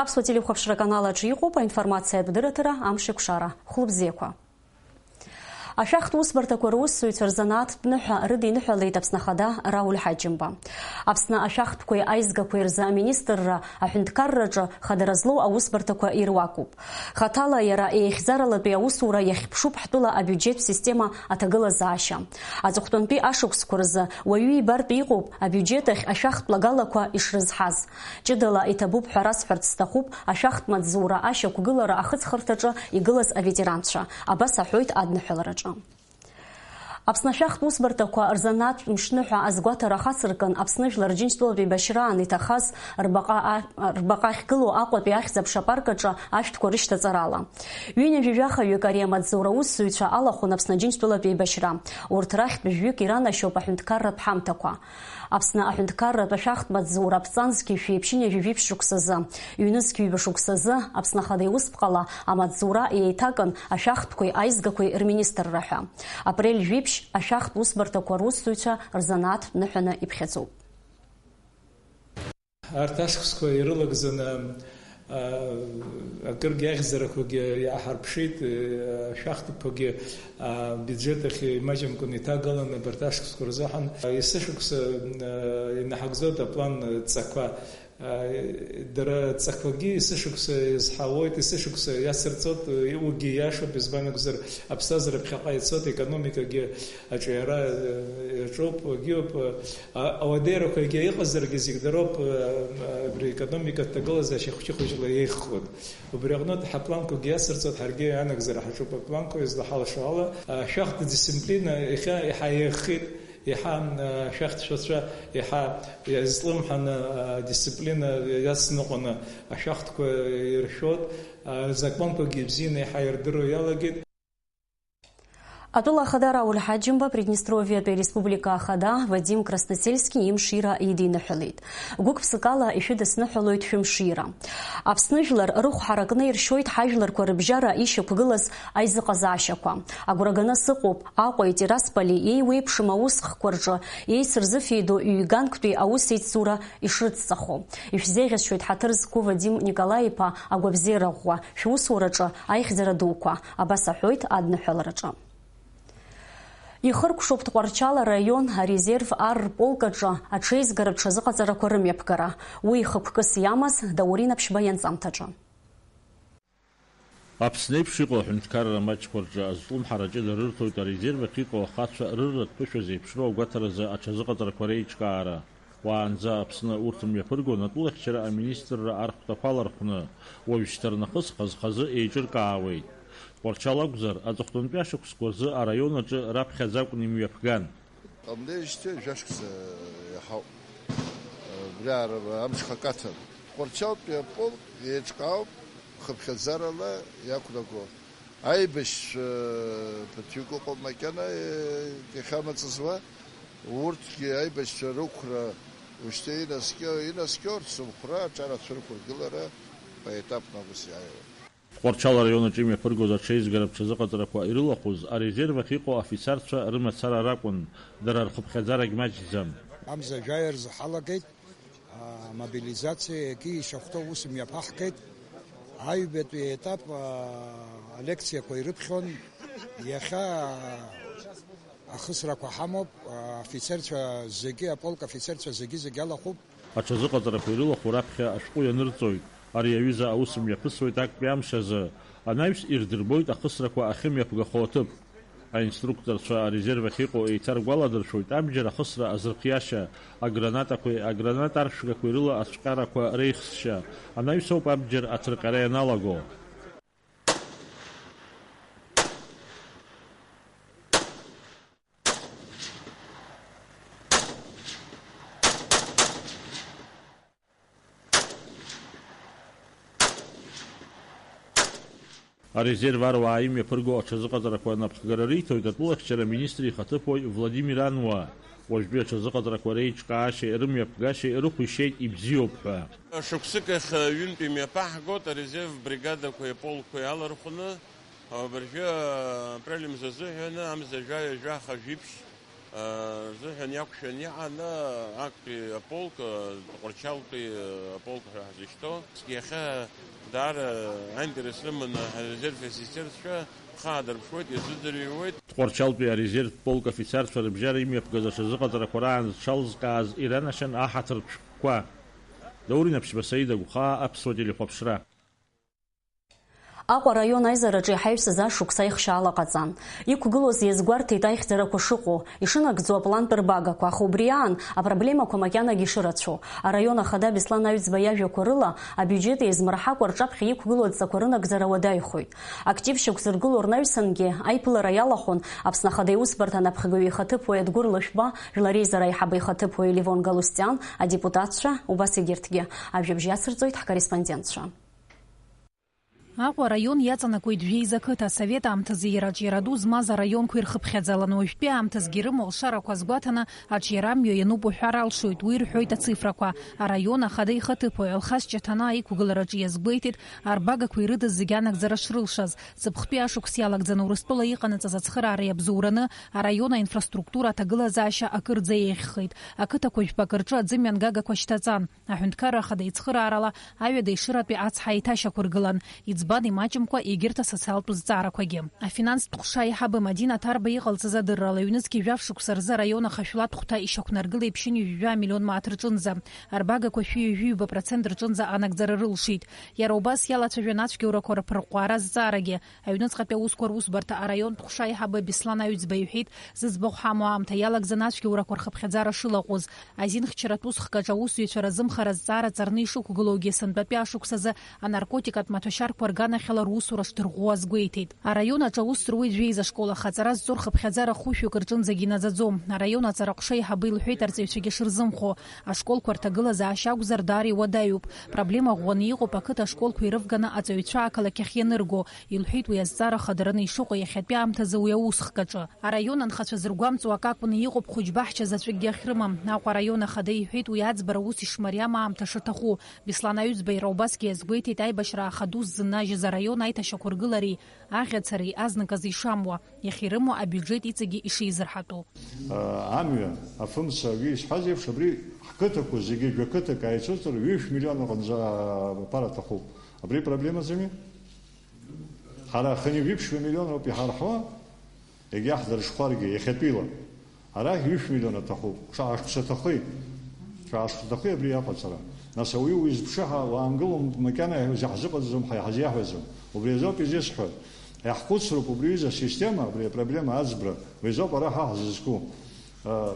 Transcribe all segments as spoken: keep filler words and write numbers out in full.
Аԥсуа телехәаԥшра канал аҿы иҟоуп аинформациатә дырраҭара Амшеикәшара. Хәлыбзиақәа. Ашәахтә усбарҭақәа русзуҩцәа рзанааҭтә ныҳәа рыдиныҳәалеит Аԥсны Ахада Рауль Ҳаџьымба. Аԥсны ашәахтәқәеи аизгақәеи рзы аминистрра аҳәынҭқарраҿы хадара злоу аусбарҭақәа ируакуп. Хаҭала иара еихьӡаралатәи аусура иахьԥшуп ҳтәыла абиуџьеттә система аҭагылазаашьа. Аҵыхәтәантәи ашықәсқәа рзы уаҩы ибартә иҟоуп абиуџьет ахь ашәахтә лагалақәа ишрызҳаз. Ҷыдала иҭабуп ҳәа расҳәарц сҭахуп ашәахтә маҵзура ашьақәгылара ахыҵхырҭаҿы игылаз аветеранцәа, абас аҳәоит адныҳәалараҿы. Аԥсны ашәахтә усбарҭақәа рзанааҭтә мшныҳәа азгәаҭара ахацыркын Аԥсны Жәлар Рџьынџьтәылатә еибашьраан иҭахаз рбаҟа а-, рбаҟа ахьгылоу Аҟәатәи ахьӡ-аԥша апарк аҿы ашәҭқәа рышьҭаҵарала. Ҩынҩажәи жәахаҩык ари амаҵзура усзуҩцәа алахәын Аԥсны Аџьынџьтәылатә еибашьра. Урҭ рахьтә жәҩык иранашьоуп аҳәынҭқарратә ҳамҭақәа. Аԥсны аҳәынҭқарратә ашәахтә маҵзура аԥҵанзгьы шәи ԥшьынҩажәи жәиԥшь шықәсазы, ҩнызқь ҩба шықәсазы Аԥсны Ахада иусԥҟала амаҵзура еиҭакын ашәахтәқәеи аизгақәеи рминистрра ҳәа. Апрель жәиԥшь ашәахтә усбарҭақәа русзуҩцәа рзанааҭтә ныҳәаны иԥхьаӡоуп. Арҭ ашықәсқәа ирылагӡаны, а, акыргьы ахьӡарақәагьы иааҳарԥшит, а, ашәахтәқәагьы, а, бюджет ахь имаҷымкәан иҭагаланы абарҭ ашықәсқәа рзыҳәан, а, есышықәса, а, инаҳагӡоит аплан ҵақәа. А, дара ҵақәагьы есышықәса иазҳауеит, есышықәса иацырҵоит, уигьы иашоуп, избан акәзар, аԥсҭазаара ԥхьаҟа ицоит, економикагьы аҿиара, э, иаҿуп, егьиуп, э, а-, ауадаҩрақәа егьа иҟазаргьы зегь дароуп, э, э, абри аекономика аҭагылазаашьа хәыҷы-хәыҷла еиӷьхоит. Убри аҟнытә ҳапланқәагьы иацырҵоит, ҳаргьы иаанагӡара ҳаҿуп апланқәа, излаҳалшо ала. Ашәахтә дисциплина иахьа иаҳа еиӷьхеит, иаҳа, э, ашәахтәшәацәа иаҳа иазлымҳаны, э, адисциплина иацныҟәаны ашәахтәқәа иршәоит, э, рзакәанқәагьы ибзианы иаҳа ирдыруа иалагеит. Атәыла ахада Рауль Ҳаџьымба Приднестровиатәи ареспублика ахада Вадим Красноцельски имшира идиныҳәалеит. Гәык-ԥсыкала ишәыдысныҳәалоит шәымшира. Аԥсны жәлар рыхә ҳаракны иршьоит ҳажәларқәа рыбжьара ишьақәгылаз аизыҟазаашьақәа. Агәра ганы сыҟоуп Аҟәеи Тирасполи еиуеиԥшым аусхқәа рҿы еицырзыфеидоу ҩганктәи аусеицура ишрыцҵахо. Ишәзеиӷьасшьоит ҳаҭыр зқәу Вадим Николаи-иԥа агәабзиара ӷәӷәа, шәусураҿы аихьӡара дуқәа, абас аҳәоит адныҳәалараҿы. Ихыркәшоуп Тҟәарчал араион арезерв ар рполк аҿы аҽеизгара рҽазыҟаҵарақәа рымҩаԥгара. Уи ихықәкыс иамаз Даурен Аԥшьба ианҵамҭаҿы. Аԥсны еиԥш иҟоу аҳәынҭқарра амаҷқәа рҿы азҿлымҳара ҷыда рырҭоит арезерв ахь иҟоу ахацәа рырратә ԥышәа зеиԥшроу агәаҭаразы аҽазыҟаҵарақәа реиҿкаара. Уаанӡа Аԥсны урҭ мҩаԥыргон атәылахьчара аминистрра архәҭақәа алархәны, уажәшьҭарнахыс хаз-хазы еиҿыркаауеит. Тҟәарчал акәзар, аҵыхәтәантәи ашықәсқәа рзы араион аҿы раԥхьаӡа акәны имҩаԥган. Ҟамлеижьҭеи жәашықәса иаҳауп. Убри аара амҽхак аҭан. Тҟәарчалтәи аполк еиҿкаауп, хыԥхьаӡарала иақәнаго. Аибашьцәа ԥыҭҩык ыҟоуп макьана, е, иахьамаҵзуа. Урҭгьы аибашьцәа рықәра ушьҭа инаскьо, инаскьоу рцымхәра аҿар ацәырқәыргылара поетапно ус иааиуеит. Тҟәарчал араион аҿы имҩаԥыргоз аҽеизгара рҽазыҟаҵарақәа ирылахәыз арезерв ахь иҟоу афицарцәа рымацара ракәын, дара рхыԥхьаӡарагь маҷӡам. Амза жәаҩа рзы ҳалагеит, амобилизациа егьи ишахәҭоу ус мҩаԥаҳгеит. Аҩбатәи етап, а, алекциақәа ирыԥхьон, иахьа ахысрақәа ҳамоуп, афицерцәа зегьы, аполк афицерцәа зегьы-зегьы алахәуп. Аҽазыҟаҵарақәа ирылахәу раԥхьа ашәҟәы ианырҵоит. Ари аҩыза аус мҩаԥысуеит актәи амш азы. Анаҩс ирдырбоит ахысрақәа ахьымҩаԥгахо аҭыԥ. Аинструкторцәа арезерв ахь иҟоу еиҭаргәаладыршәоит абџьар ахысра азырхиашьа, агранатақәеи аграната аршәгақәеи рыла ацәҟьарақәа реихсшьа. Анаҩс ауп абџьар аҭырҟьара ианалаго. Арезерв аруаа имҩаԥырго аҽазыҟаҵарақәа анапхгара риҭоит атәылахьчара аминистр ихаҭыԥуаҩ Владимир Ануа. Уажәтәи аҽазыҟаҵарақәа реиҿкаашьеи рымҩаԥгашьеи рыхәишьеит ибзиоуп ҳәа. Шықәсык ахь ҩынтә имҩаԥаҳгоит арезерв бригадақәеи аполқәеи алархәны. Абыржәы апрель мза азыҳәаны амза жәаҩа жәаха жәиԥшь Азыҳәан иақәшәаны иҟан актәи аполк, Тҟәарчалтәи аполк ҳәа ҳзышьҭоу. Иахьа даара аинтерес рыманы арезерв афицерцәа ҳхы аадырԥшуеит, иазыӡырҩуеит. Тҟәарчалтәи арезерв полк афицерцәа рыбжьара имҩаԥгаз аҽазыҟаҵарақәа раан зҽалзкааз иранашьан аҳаҭыртә шәҟәқәа. Даур Инаԥшьба, Саид Агәхаа, Аԥсуа телехәаԥшра. Аҟәа араион аизараҿы иҳаҩсыз ашықәс аихшьаала ҟаҵан. Иқәгылоз иазгәарҭеит аихьӡарақәа шыҟоу, ишынагӡоу аплантә рбагақәа, аха убри аан апроблемақәа макьанагьы ишырацәоу. Араион ахада Беслан Аҩӡба иажәақәа рыла, абиуџьет еизмырҳакәа рҿаԥхьа иқәгылоу адҵақәа рынагӡара уадаҩхоит. Актив шьақәзыргылоу рнаҩсангьы аиԥылара иалахәын Аԥсны Ахада Иусбарҭа анапхгаҩы ихаҭыԥуаҩ Адгәыр Лышәба, Жәлар Реизара аиҳабы ихаҭыԥуаҩ Левон Галустиан, адепутатцәа, убас егьырҭгьы. Ажәабжь иацырҵоит ҳкорреспондентцәа. Аҟәа араион иаҵанакуеит жәеиза қыҭа, асовет аамҭазы иара аҿиара ду змаз араионқәа ирхыԥхьаӡалан, уажәтәи аамҭазгьы ирымоу алшарақәа азгәаҭаны аҿиара амҩа иануп уҳәар алшоит, уи рҳәоит ацифрақәа. Араион ахада ихаҭыԥуаҩ Алхас Ҷаҭанаа иқәгылараҿы иазгәеиҭеит, арбагақәа ирыдыз зегьы анагӡара шрылшаз. Ҵыԥхтәи ашықәс иалагӡаны Урыстәыла иҟанаҵаз ацхыраара иабзоураны араион аинфраструктура аҭагылазаашьа акырӡа еиӷьхеит. Ақыҭақәа жәпакы рҿы аӡымҩангагақәа шьҭаҵан. Аҳәынҭқарра Ахада ицхыраарала, аҩада Ешыратәи ацҳа еиҭашьақәыргылан, иӡбан имаҷымкәа егьырҭ асоциалтә зҵаарақәагьы. Афинанстә ҟәша аиҳабы Мадина Ҭарба иҟалҵаз адыррала, ҩнызқьи жәаф шықәса рзы араион ахашәлатә хәҭа ишьақәнаргылеит ԥшьынҩажәа миллион мааҭ рҿынӡа, арбагақәа шәи ҩажәи ҩба процент рҿынӡа анагӡара рылшеит. Иара убас иалацәажәон ацәгьоурақәа рԥырҟәаара зҵаарагьы. Аҩныҵҟатәи аусқәа русбарҭа араионтә ҟәша аиҳабы Беслан Аҩӡба иҳәеит, зыӡбахә ҳамоу аамҭа иалагӡаны ацәгьоура рхыԥхьаӡара шылаҟәыз. Азинхьчаратә усхкаҿ аусзуҩцәа разымхара зҵаара ҵарны ишықәгылоугьы, сынтәатәи ашықәсазы анаркотикатә маҭәашьарқәа рганахьала русура шдырӷәӷәо азгәеиҭеит. Араион аҿы аус руеит жәеиза школ, аха аҵара зҵо рхыԥхьаӡара хәышәҩык рҿынӡагьы инаӡаӡом. Араион аҵара ҟәша аиҳабы илҳәеит арҵаҩцәагьы шырзымхо. Ашколқәа рҭагылазаашьа акәзар, даара иуадаҩуп. Проблема ӷәӷәаны иҟоуп ақыҭа ашколқәа ирывганы аҵаҩцәа ақалақь ахь ианырго, илҳәеит уи азҵаара хадарын ишыҟоу иахьатәи аамҭазы уи аусхк аҿы. Араион анхацәа зыргәамҵуа акы акәны иҟоуп хәыҷ-баҳча заҵәыкгьы ахьрымам. Аҟәа араион ахада иҳәеит уи аӡбара ус ишмариам аамҭа шаҭаху. Беслан Аҩӡба иара убасгьы иазгәеиҭеит аибашьра ахаду ззыннажьыз араион аиҭашьақәыргылареи аӷьацареи азныказы ишамуа, иахьирымоу абиуџьет иҵегьы ишеизырҳатәу. Амҩа, афымца, акгьы исҳәаз еиԥш, абри ҳқыҭақәа зегьы, жәа қыҭак ааицәыҵыр, ҩышә миллион аҟынӡа аԥара аҭахуп. Абри проблемаӡами? Ҳара хынҩажәи ԥшьба миллион роуп иҳарҳауа, егьа ҳдырҽхәаргьы, иахьатәила. Арахь ҩышә миллион аҭахуп. Шаҟа шықәса аҭахеи? Шаҟа шықәса аҭахеи абри аҟаҵара? Нас ауаҩы уизԥшыҳәа уаангылом, макьана иаҳзыҟаҵаӡом, ҳа иҳазиаҳәаӡом. Убри азоуп изысҳәо. Иаҳхәыцроуп убри аҩыза асистема, абри апроблема аӡбра. Уи азоуп ара ҳа ҳзызку. Э,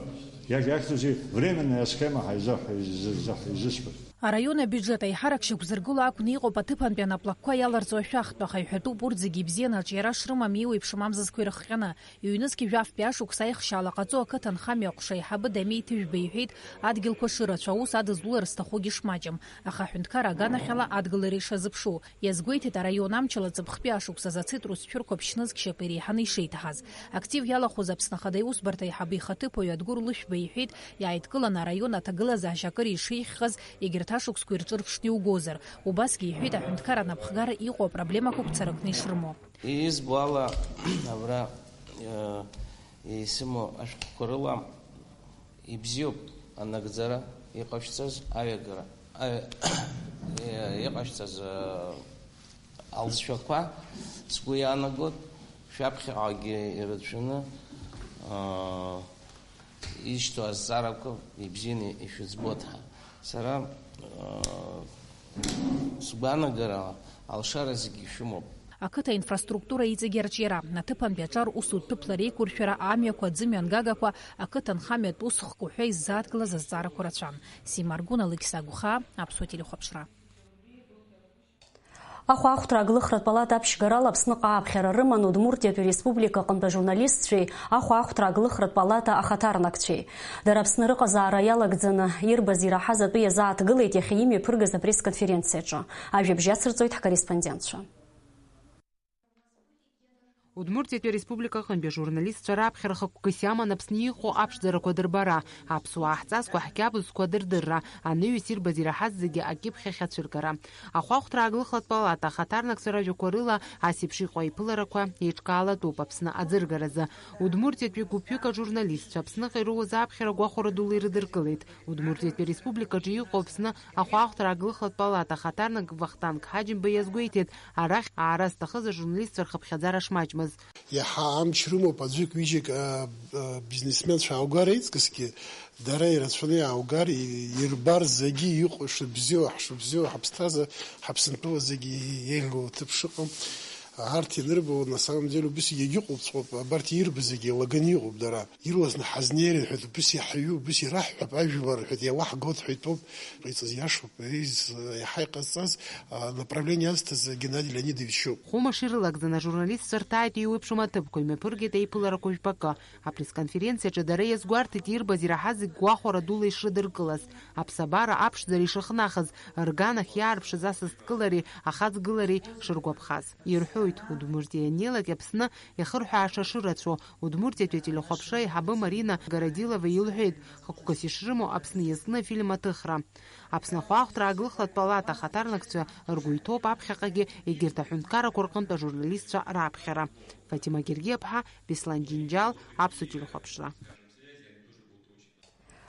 иахь-, иахьӡузеи, временная схема ҳаизы-, ҳаизы-, ҳаизысҳәоит. Араион абиуџьет аиҳарак шьақәзыргыло акәны иҟоуп аҭыԥантәи анаплакқәа иаларҵо ашәахтә, аха иҳәатәуп урҭ зегьы ибзианы аҿиара шрымам, еиуеиԥшым амзызқәа ирыхҟьаны. Ҩнызқьи жәафтәи ашықәс аихшьаала ҟаҵо ақыҭанхамҩа аҟәша аиҳабы Дамеи Ҭыжәба иҳәеит, адгьылқәа шырацәа аус адызулара зҭахугьы шмаҷым, аха аҳәынҭқарра аганахьала адгылара ишазыԥшу. Иазгәеиҭеит араион амчала ҵыԥхтәи ашықәсазы ацитрус цәырқәа ԥшьнызқь шьапы иреиҳаны ишеиҭаҳаз. Актив иалахәыз Аԥсны Ахада Иусбарҭа аиҳабы ихаҭыԥуаҩ Адгәыр Лышәба иҳәеит, иааидкыланы араион аҭагылазаашьа акыр ишеиӷьхаз, егьырҭ ашықәсқәа ирҿырԥшны иугозар. Убасгьы иҳәеит аҳәынҭқарра анапхгара иҟоу апроблемақәа гәцаракны ишрымоу. Избо ала, абра, э, исымоу ашәҟәқәа рыла ибзиоуп анагӡара иҟашәҵаз, аҩагара, аҩ-, иҟашәҵаз, э, алҵшәақәа сгәы иаанагоит, шәаԥхьаҟагьы ирацәаны, э, ишьҭоу азҵаарақәа ибзианы ишәыӡбоит ҳәа. Сара, э, сгәаанагара алшара зегьы шәымоуп. Ақыҭа инфраструктура иҵегьы арҿиара, аҭыԥантәи аҿар усутә ҭыԥла реиқәыршәара, амҩақәа, аӡымҩангагақәа, ақыҭанхамҩатә усхк уҳәа иззааҭгылаз азҵаарақәа рацәан. Сима Аргәына, Алықьса Агәхаа, Аԥсуа телехәаԥшра. Ахәаахәҭра аглыхратә палата аԥшьгарала Аԥсныҟа ааԥхьара рыман Удмуртиатәи республика аҟынтә ажурналистцәеи ахәаахәҭра аглыхратә палата ахаҭарнакцәеи. Дара Аԥсны рыҟазаара иалагӡаны ирбаз ираҳаз атәы иазааҭгылеит иахьа имҩаԥыргаз апресс-конференциаҿы. Ажәабжь иацырҵоит ҳкорреспондентцәа. Удмуртиатәи ареспублика аҟынтәи ажурналистцәа раԥхьара хықәкыс иаман Аԥсны иҟоу аԥшӡарақәа дырбара, аԥсуаа ҳҵасқәа, ҳқьабзқәа дырдырра, анаҩс ирбаз ираҳаз зегьы акьыԥхь ахь ацәыргара. Ахәаахәҭра ааглыхлатә палата ахаҭарнакцәа ражәақәа рыла ас еиԥш иҟоу аиԥыларақәа еиҿкаалатәуп Аԥсны аӡыргаразы. Удмуртиатәи гәыԥҩык ажурналистцәа Аԥсныҟа ироуз аԥхьара гәахәара дула ирыдыркылеит. Удмуртиатәи ареспубликаҿы иҟоу Аԥсны ахәаахәҭра ааглыхлатә палата ахаҭарнак Вахтанг Ҳаџьымба иазгәеиҭеит, арахь аара зҭахыз ажурналистцәа рхыԥхьаӡара шмаҷмыз. Иаҳа амч рымоуп аӡәык-ҩыџьак, а, а, бизнесменцәа ааугар еиҵкысгьы, дара ирацәаны иааугар, и-, ирбар зегьы иҟоу шыбзиоу, ҳшыбзиоу, ҳаԥсҭаза, ҳаԥсынтәыла зегьы еиӷьу аҭыԥ шыҟам. Арҭ ианырбо, на самом деле, убыс егьыҟоуҵәҟьоуп, абарҭ ирбо зегьы еилаганы иҟоуп дара. Ирласны ҳазнеир, рҳәоит, убыс иаҳҩу, убыс ираҳҳәап, ажәлар, рҳәоит, иалаҳгоит ҳәа итәоуп. Иҵаз иашоуп, из-, иаҳа иҟазҵаз, а, направление азҭаз Геннади Леонидович иоуп. Хәымш ирылагӡаны ажурналистцәа рҭааит еиуеиԥшым аҭыԥқәа, имҩаԥыргеит еиԥыларақәа жәпакы. Апресс-конференциаҿы дара иазгәарҭеит ирбаз ираҳаз зегь гәахәара дула ишрыдыркылаз, аԥсабара аԥшӡара ишыхнахыз, рганахь иаарԥшыз асасдкылареи ахаҵгылареи шыргәаԥхаз. Ирҳәоит, Удмуртиа ианнеилак Аԥсны иахырҳәааша шырацәоу. Удмуртиатәи ателехәаԥшра аиҳабы Марина Городилова илҳәеит, хықәкыс ишрымоу Аԥсны иазкны афильм аҭыхра. Аԥсны ахәаахәҭра ааглыхлатә палата ахаҭарнакцәа ргәы иҭоуп аԥхьаҟагьы егьырҭ аҳәынҭқаррақәа рҟынтә ажурналистцәа раԥхьара. Фатима Гергиаԥҳа, Беслан Џьынџьал, Аԥсуа телехәаԥшра.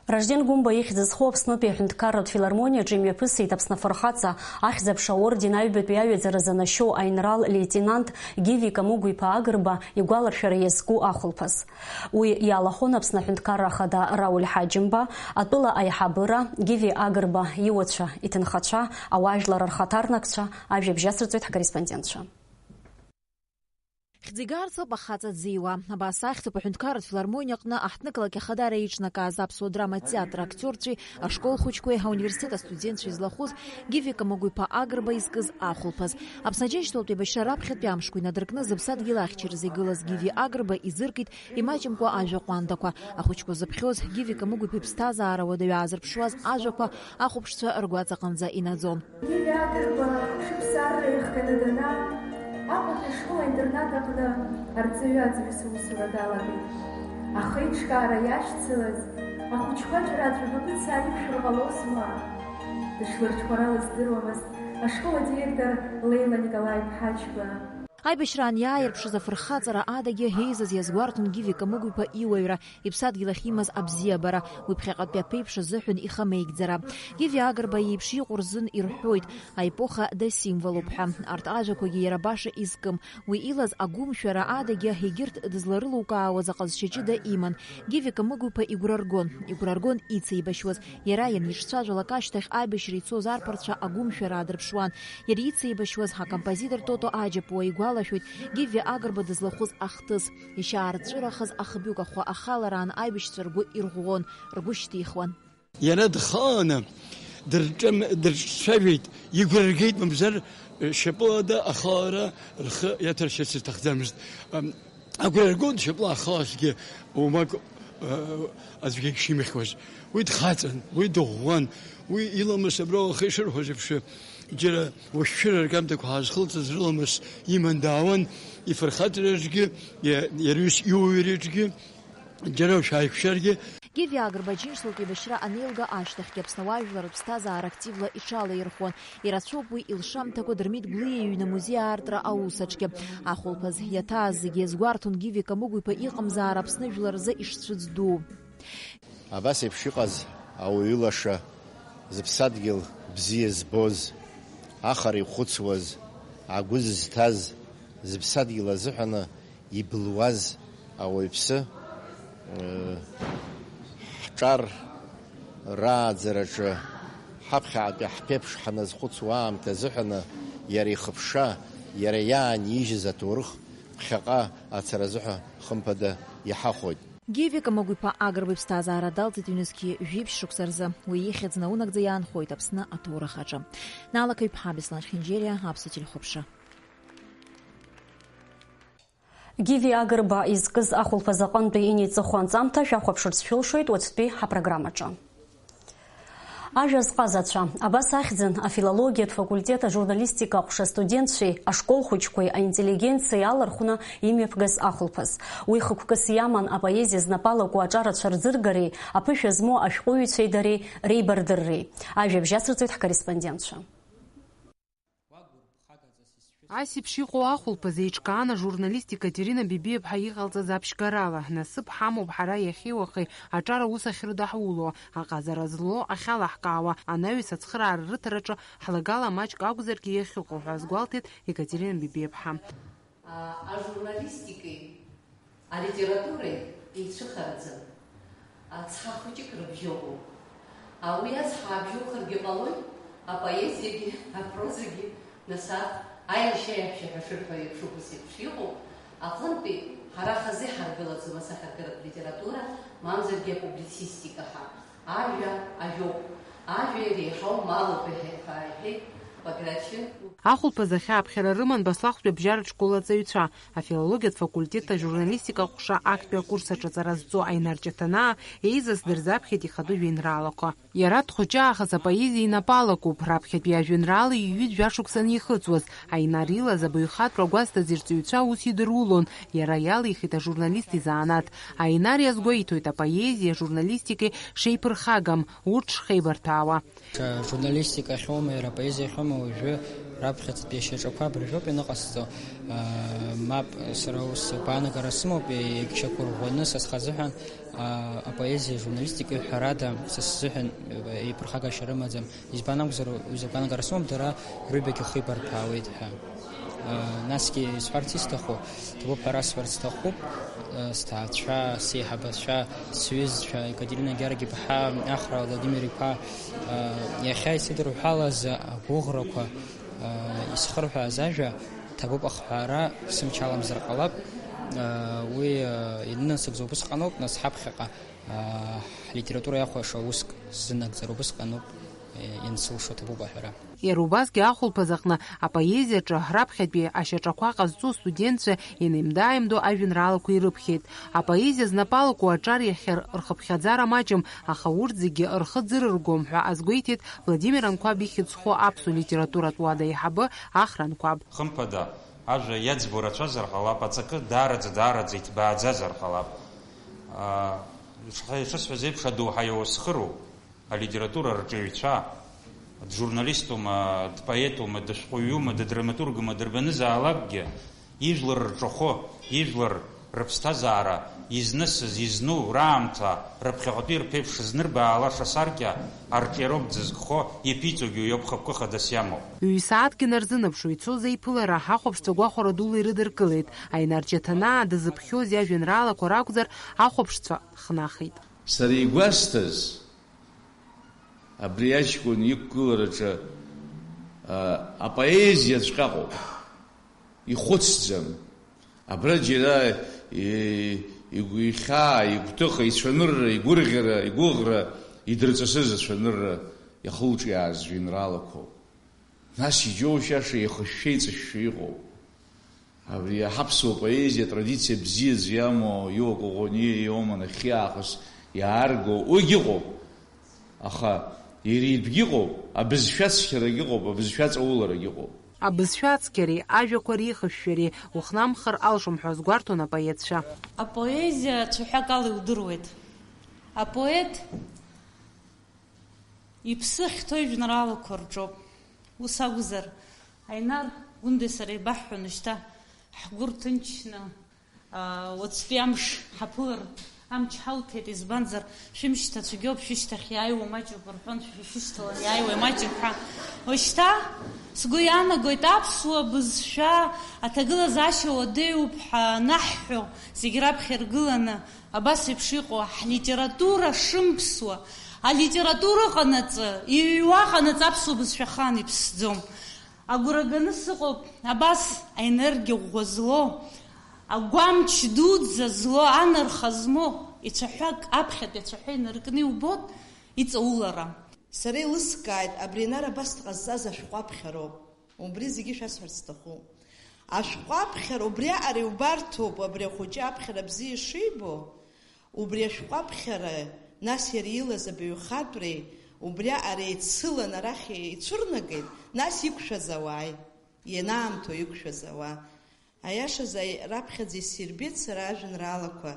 Ражден Гәымба ихьӡ зху Аԥснытәи аҳәынҭқарратә филармониаҿы имҩаԥысит Аԥсны афырхаҵа, Ахьӡ-аԥша аорден аҩбатәи аҩаӡара занашьоу аинрал леитенант Гиви Камыгә-иԥа Агрба игәаларшәара иазку ахәылԥаз. Уи иалахәын Аԥсны Аҳәынҭқарра Ахада Рауль Ҳаџьымба, атәыла аиҳабыра, Гиви Агрба иуацәа, иҭынхацәа, ауаажәлар рхаҭарнакцәа, ажәабжь ацырҵоит ҳкорреспондентцәа. Хьӡ игарц ауп ахаҵа дзиуа. Абас ахьӡуп аҳәынҭқарратә филармониа аҟны аҳҭнықалақь ахадара еиҿнакааз аԥсуа драматә театр актиорцәеи ашкол хәыҷқәеи ауниверситет астудентцәеи злахәыз Гиви Камыгә-иԥа Агрба изкыз ахәылԥаз. Аԥсны Аџьынџьтәылатә еибашьра раԥхьатәи амшқәа инадыркны зыԥсадгьыл ахьчаразы игылаз Гиви Агрба изыркит имаҷымкәа ажәа ҟәандақәа. Ахәыҷқәа зыԥхьоз Гиви Камыгә-иԥа иԥсҭазаара уадаҩы аазырԥшуаз ажәақәа ахәаԥшцәа ргәаҵаҟынӡа инаӡон. Гиви Агрба шықәса арра иахганы данаа, Аҟәатәи ашкол-интернат аҟны арҵаҩы аӡырҩыс аусура далагеит. Аха иҿкаара иашьцылаз ахәыҷқәа џьара аӡәы бабыцаа иқәшәар ҟалозма? Дышлырҽхәарала здыруамызт ашкол адиректор Леила Николаи-иԥҳа Џьба. Аибашьраан иааирԥшыз афырхаҵара адагьы еизаз иазгәарҭон Гиви Камыгә-иԥа иуаҩра, иԥсадгьыл ахь имаз абзиабара, уи ԥхьаҟатәи аԥеиԥш азыҳәан ихы амеигӡара. Гиви Агрба иеиԥш иҟоу рзын ирҳәоит, аепоха дасимволуп ҳәа. Арҭ ажәақәагьы иара баша изкым. Уи илаз агәымшәара адагьы егьырҭ дызларылукаауаз аҟазшьа ҷыда иман. Гиви Камыгә-иԥа игәра ргон. Игәра ргон ицеибашьуаз. Иара ианирҿцәажәалак ашьҭахь аибашьра ицоз арԥарцәа агәымшәара аадырԥшуан. Иара ицеибашьуаз акомпозитор Тото Аџьапуа игәалашәоит Гиви Агрба дызлахәыз ахҭыс. Ишьаарҵәырахаз ахбҩык ахәы ахалараан аибашьцәа ргәы ирӷәӷәон, ргәы шьҭихуан. Иара дхааны дырҿам-, дырҿцәажәеит, игәра ргеит, мамзар, шьапыла ахалара рхы иаҭаршьырц рҭахӡамызт. Ам, агәра ргон шьапыла ахаларҭгьы уамак, а, аӡәгьы шимихуаз. Уи дхаҵан, уи дыӷәӷәан, уи иламыс абра уахи шырҳәоз еиԥш, џьара уашәшәыра ргамҭақәа ҳазхылҵыз рыламыс иман даауан, ифырхаҵараҿгьы, иа-, иара ус иуаҩраҿгьы, џьара шәааиқәшәаргьы. Гиви Агрба Аџьынџьтәылатә еибашьра анеилга ашьҭахьгьы Аԥсны ауаажәлар рыԥсҭазаара активла иҽалаирхәон. Ирацәоуп уи илшамҭақәа Дырмит Гәлиа иҩны амузеи аартра аусаҿгьы. Ахәылԥаз иаҭааз зегьы иазгәарҭон Гиви Камыгә-иԥа иҟамзаара Аԥсны жәлар рзы ишцәыӡ ду. Абас еиԥш иҟаз ауаҩы лаша, зыԥсадгьыл бзиа збоз, ахара ихәыцуаз, агәы зызҭаз, зыԥсадгьыл азыҳәаны иблуаз ауаҩԥсы, э, ҳҿар рааӡараҿы ҳаԥхьаҟатәи ҳԥеиԥш ҳаназхәыцуа аамҭа азыҳәаны иара ихыԥша, иара иаанижьыз аҭоурых ԥхьаҟа ацара азыҳәа хымԥада иҳахәоит. Гиви Камыгә-иԥа Агрба иԥсҭазаара далҵит ҩнызқьи жәиԥшь шықәса рзы. Уи ихьӡ наунагӡа иаанхоит Аԥсны аҭоурых аҿы. Наала Қаҩԥҳа, Беслан Хинџьериа, Аԥсуа телехәаԥшра. Гиви Агрба изкыз ахәылԥаз аҟынтәи инеиҵыху анҵамҭа шәахәаԥшырц шәылшоит уаҵәтәи ҳапрограммаҿы. Ажәа зҟазацәа, абас ахьӡын афилологиатә факультет ажурналистика аҟәша астудентцәеи ашкол хәыҷқәеи аинтеллигенциеи алархәны имҩаԥгаз ахәылԥаз. Уи хықәкыс иаман апоезиа знапалаку аҿарацәа рӡыргареи аԥышәа змоу ашәҟәыҩҩцәеи дареи реибардырреи. Ажәабжь ацырҵоит ҳкорреспондентцәа. Ас еиԥш иҟоу ахәылԥаз еиҿкаан ажурналист Екатерина Бебиаԥҳа иҟалҵаз аԥшьгарала. Насыԥ ҳамоуп ҳара иахьеи уахеи аҿар аус ахьрыдаҳуло, аҟазара злоу ахьалаҳкаауа анаҩс ацхыраара рыҭараҿы ҳлагала маҷк акәзаргьы иахьыҟоу ҳәа азгәалҭеит Екатерина Бебиаԥҳа. А, ажурналистикеи алитературеи еицәыхараӡам. Ацҳа хәыҷык рыбжьоуп. А, уи ацҳа аабжьоухыргьы ҟалоит, апоезиагьы, апрозагьы, нас арҭ аиашьа-иаҳәшьа ҳәа шырҳәо еиԥш, убас еиԥш иҟоуп. Аҟынтәи ҳара хазы иҳаргылаӡом асахьаркыратә литература, мамзаргьы апублицистика ҳәа. Ажәа ажәоуп. Ажәа иреиҳау малуп, иҳәа-, ҳәа иҳәеит Баграт Шьынқәба. Ахәылԥаз ахь ааԥхьара рыман Баслахәтәи абжьаратә школ аҵаҩцәа, афилологиатә факультет ажурналистика аҟәша актәи акурс аҿы аҵара зҵо Аинар Ҷаҭанаа еизаз дырзаԥхьеит ихатәы жәеинраалақәа. Иара дхәыҷы аахыс апоезиа инапы алакуп, раԥхьатәи ажәеинраала иҩит жәашықәса анихыҵуаз, Аинар илаз абаҩхатәра гәазҭаз ирҵаҩцәа аус идырулон, иара иалихит ажурналист изанааҭ. Аинар иазгәеиҭоит апоезиеи ажурналистикеи шеиԥырхагам, урҭ шхеибарҭәаауа. Журналистика ахьоума, иара апоезиа ахьоума, уажәы раԥхьаӡатәи ашьаҿақәа абыржәоуп ианыҟасҵо. Мап, сара ус агәаанагара сымоуп, егьшьақәырӷәӷәаны са схазыҳәан, апоезиеи ажурналистикеи ҳәарада, са сзыҳәан еиԥырхагашьа рымаӡам. Избан акәзар, уи закәанк ара сымоуп, дара рыҩбагьы хеибарҭәаауеит ҳәа. Насгьы исҳәарц исҭаху, ҭабуп ҳәа расҳәарц сҭахуп, сҭаацәа, сеиҳабацәа, сҩызцәа, Екатерина Георги-иԥҳа, Ахра Владимир-иԥа, иахьа исыдырҳәалаз агәыӷрақәа, исхырҳәааз ажәа, ҭабуп ахҳәаара сымч аламзар ҟалап, уи инанасыгӡо убысҟаноуп, нас ҳаԥхьаҟа ҳлитература иахәаша уск сзынагӡар убысҟаноуп, иансылшо ҭабуп аҳәара. Иара убасгьы ахәылԥаз аҟны апоезиаҿы раԥхьатәи ашьаҿақәа ҟазҵо астудентцәа инеимда-ааимдо ажәеинраалақәа ирыԥхьеит. Апоезиа знапалаку аҿар иахьа рхыԥхьаӡара маҷым, аха урҭ зегьы рхы ӡырыргом ҳәа азгәеиҭеит Владимир Анқәаб ихьӡ зху аԥсуа литературатә уада аиҳабы Ахра Анқәаб. Хымԥада, ажәа иаӡбо рацәазар ҟалап, аҵакы даараӡа, даараӡа иҭбааӡазар ҟалап. Аа, ишҳа-, ишысҳәаз еиԥш, адоуҳа иаусхыроуп алитература арҿиаҩцәа, джурналистума, дпоетума, дышәҟәыҩҩума, дыдраматургума, дырбанызаалакгьы, ижәлар рҿахәы, ижәлар рыԥсҭазаара изнысыз, изну, раамҭа, рыԥхьаҟатәи рԥеиԥш знырбаалаша асаркьа арҿиароуп дзызкхо, иаԥиҵогьы уи ауп хықәкы хадас иамоу. Ҩ-сааҭк инарзынаԥшуа ицоз аиԥылара ҳахәаԥшцәа гәахәара дула ирыдыркылеит. Аинар Ҷаҭанаа дызыԥхьоз иажәеинраалақәа ракәзар, ахәаԥшцәа хнахит. Сара игәасҭаз, абри аҷкәын иқәгылараҿы, а, апоезиаҵәҟьа ыҟоуп. Ихәыцӡам. Абра џьара и-, игәихьаа, игәҭыха, ицәанырра, игәырӷьара, игәыӷра идырҵысыз ацәанырра иахылҿиааз жәеинраалақәоуп. Нас иџьоушьаша еихышәшәа, еиҵышәшәа иҟоуп. Абри ҳаԥсуа поезиа традициа бзиаӡа иамоу Иуа Коӷониа иоума нахьхьи аахыс иаарго, уигь ыҟоуп. Аха иара итәгьы ыҟоуп, абызшәа ацқьарагь ыҟоуп, абызшәа аҵауларагь ыҟоуп. Абызшәа ацқьареи ажәақәа реихышәшәареи ухнамхыр алшом ҳәа азгәарҭон апоетцәа. Апоезиа цәаҳәак ала иудыруеит. Апоет иԥсы ахьҭоу ижәеинраалақәа рҿоуп. Ус акәзар, Аинар Гәындеи сареи еибаҳҳәаны шьҭа ҳгәы рҭынчны, аа, уаҵәтәи амш ҳаԥылар амч ҳауҭеит, избанзар, шәымшьҭацәгьоуп, шәышьҭахь иааиуа маҷуп рҳәон, шәа шәышьҭалан иааиуа маҷуп ҳәа. Уажәшьҭа сгәы иаанагоит аԥсуа бызшәа аҭагылазаашьа уадаҩуп ҳәа анаҳҳәо, зегь раԥхьа иргыланы, абас еиԥш иҟоу ҳлитература шымԥсуа, алитература ҟанаҵы, иҩуа ҟанаҵы аԥсуа бызшәа ахаан иԥсӡом. Агәра ганы сыҟоуп, абас аенергиа ӷәӷәа злоу, агәамч дуӡӡа злоу, анарха змоу ицәаҳәак аԥхьатәи ацәаҳәа инаркны иубоит иҵаулара. Сара еилыскааит, абри Аинар абас дҟазҵаз ашәҟәы аԥхьароуп. Убри зегьы шәасҳәарц сҭахуп. Ашәҟәы аԥхьара убриаҟара иубарҭоуп, абри ахәыҷы аԥхьара бзиа ишибо, убри ашәҟәы аԥхьара, нас иара илаз абаҩхатәреи, Убри аҟара еицылан арахь ицәырнагеит, нас иқәшәаз ауааи, ианаамҭоу иқәшәаз ауаа. Аиашазы, раԥхьаӡа исирбеит сара ажәеинраалақәа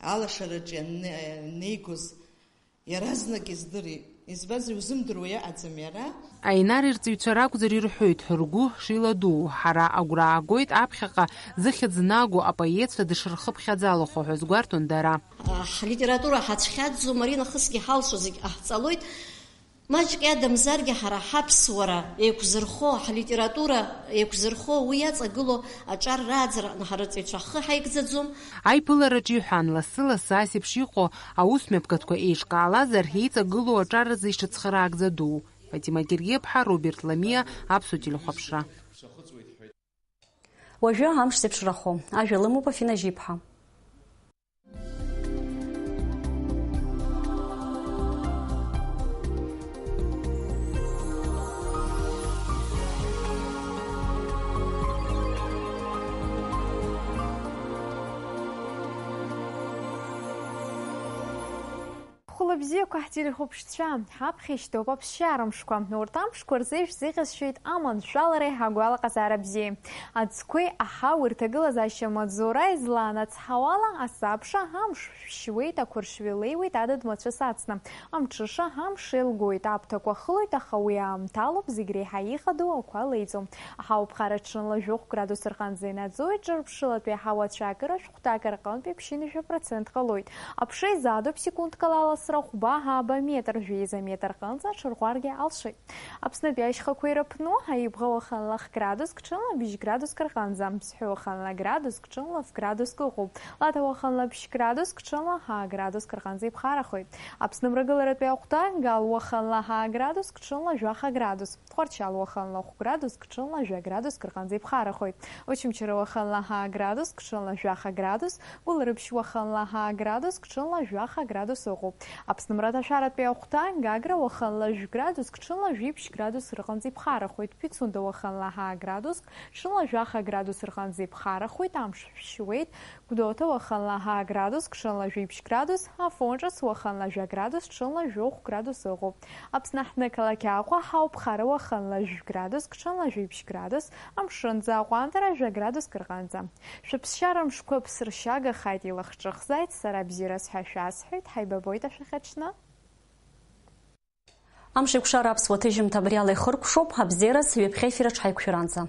алашараҿы ианнеигоз, иаразнак издырит. Избанзар, иузымдыруа иаҟаӡам иара. Аинар ирҵаҩцәа ракәзар ирҳәоит, ргәы шеиладуу. Ҳара агәра аагоит аԥхьаҟа зыхьӡ наго апоетцәа дышрыхыԥхьаӡалахо ҳәа згәарҭон дара. Ҳлитература ҳацәхьаҵӡом, ари нахысгьы ҳалшо зегь ҟаҳҵалоит. Маҷк иадамзаргьы ҳара ҳаԥсуара еиқәзырхо, ҳлитература еиқәзырхо, уи иаҵагылоу аҿар рааӡараҟны ҳарыҵаҩцәа ҳхы ҳаигӡаӡом. Аиԥылараҿы иҳәан, лассы-лассы ас еиԥш иҟоу аусмҩаԥгатәқәа еиҿкаалазар, еиҵагылоу аҿар рзы ишыцхыраагӡа дуу. Фатима Гергиаԥҳа, Роберт Ламиа, Аԥсуа телехәаԥшра. Уажәы амш зеиԥшрахо ажәа лымоуп Афина Жьиԥҳа. Хәылбзиақәа ҳтелехәаԥшцәа, ҳаԥхьа ишьҭоуп аԥсшьара мшқәа. Урҭ амшқәа рзы ишәзеиӷьасшьоит аманшәалареи ҳагәалаҟазаара бзиеи. Аӡқәеи аҳауеи рҭагылазаашьа маҵзура излаанацҳауала, асабша амш шәшьуеит, ақәыршҩы леиуеит адыд мацәыс ацны. Амҽыша амш еилгоит, аԥҭақәа хылоит, аха уи аамҭалоуп зегь реиҳа ихадоу ақәа леиҵо. Аҳауа ԥхара ҽынла жәохә градус рҟынӡа инаӡоит, ҿырԥшылатәи аҳауа ацәаакыра шәҟәҭак рҟынтәи ԥшьынҩажәа процент ҟалоит. Аԥша изаатуп секундк ала аласра хәба ааба метр, жәеиза метр рҟынӡа аҽырӷәӷәаргьы алшоит. Аԥснытәи ашьхақәа ирыԥну, аибӷа уахынла х-градуск, ҽынла бжь-градуск рҟынӡа, Мсҳәы уахынла градуск, ҽынла ф-градуск ыҟоуп. Лаҭа уахынла ԥшь-градуск, ҽынла ҳа-градуск рҟынӡа иԥхарахоит. Аԥсны мрагыларатәи ахәҭа, Гал уахынла ҳа-градуск, ҽынла жәаха градус. Тҟәарчал уахынла хә-градуск, ҽынла жәа-градуск рҟынӡа иԥхарахоит. Очамчыра уахынла ҳа-градуск, ҽынла жәаха градус, Гәылрыԥшь уахынла ҳа-градуск, ҽынла жәаха градус ыҟоуп. Аԥсны мраҭашәаратәи ахәҭа, Гагра уахынла жәә-градуск, ҽынла жәиԥшь градус рҟынӡа иԥхарахоит. Пицунда уахынла ҳа-градуск, ҽынла жәаха градус рҟынӡа иԥхарахоит, амш шәшьуеит. Гәдоуҭа уахынла ҳа-градуск, ҽынла жәиԥшь градус, Афон Ҿыц уахынла жәа-градус, ҽынла жәохә градус ыҟоуп. Аԥсны аҳҭнықалақь Аҟәа ҳауп, ԥхара уахынла жәә-градуск, ҽынла жәиԥшь градус, амшынӡы аҟәандара жәа-градуск рҟынӡа. Шәыԥсшьара мшқәа ԥсыршьагахааит, илахҿыхзааит, сара бзиараз ҳәа шәасҳәеит, ҳаибабоит ашәахьаҽны. Амш еиқәшара аԥсуа ҭыжьымҭа абри ала ихыркәшоуп, абзиараз ҩаԥхьа ефираҿ ҳаиқәшәаранӡа.